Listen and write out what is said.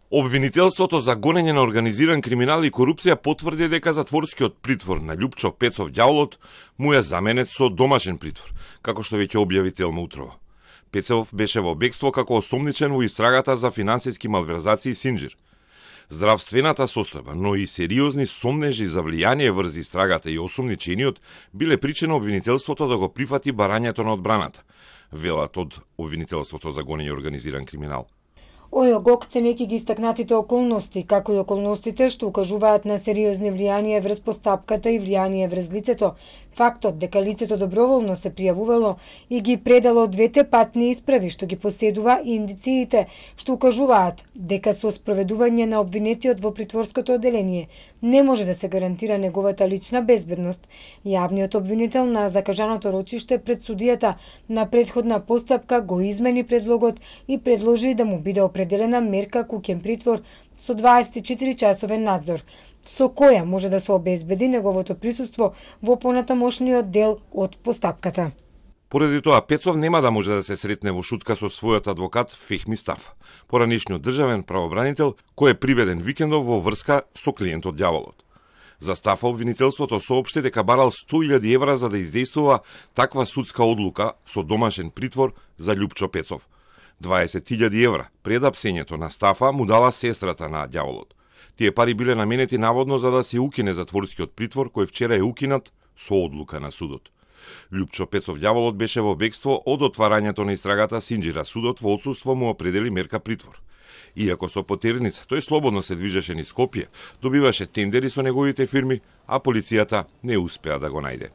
Обвинителството за гонење на организиран криминал и корупција потврди дека затворскиот притвор на Љупчо Пецов ѓаволот му е заменет со домашен притвор, како што веќе објави Телма утрово. Пецов беше во бегство како осомничен во истрагата за финансиски малверзации Синџир. Здравствената состојба, но и сериозни сомнежи за влијание врз истрагата и осомничениот биле причина обвинителството да го прифати барањето на одбраната, велат од обвинителството за гонење организиран криминал. ОЈО ценејќи ги истакнатите околности, како и околностите што укажуваат на сериозни влијание врз постапката и влијание врз лицето, фактот дека лицето доброволно се пријавувало и ги предало двете патни исправи што ги поседува и индициите што укажуваат дека со спроведување на обвинетиот во притворското оделение не може да се гарантира неговата лична безбедност, јавниот обвинител на закажаното рочиште пред судијата на претходна постапка го измени предлогот и предложи да му биде определена мерка куќен притвор со 24-часовен надзор, со која може да се обезбеди неговото присуство во понатамошниот дел од постапката. Поради тоа, Пецов нема да може да се сретне во шутка со својот адвокат Фехми Стаф, поранешниот државен правобранител кој е приведен викендов во врска со клиентот ѓаволот. За Стафа обвинителството соопшти дека барал 100.000 евра за да издействува таква судска одлука со домашен притвор за Љупчо Пецов. 20.000 евра пред апсењето на Стафа му дала сестрата на ѓаволот. Тие пари биле наменети наводно за да се укине затворскиот притвор кој вчера е укинат со одлука на судот. Љупчо Пецов ѓаволот беше во бегство од отварањето на истрагата Синџира. Судот во отсуство му определи мерка притвор. Иако со потерница тој слободно се движеше низ Скопје, добиваше тендери со неговите фирми, а полицијата не успеа да го најде.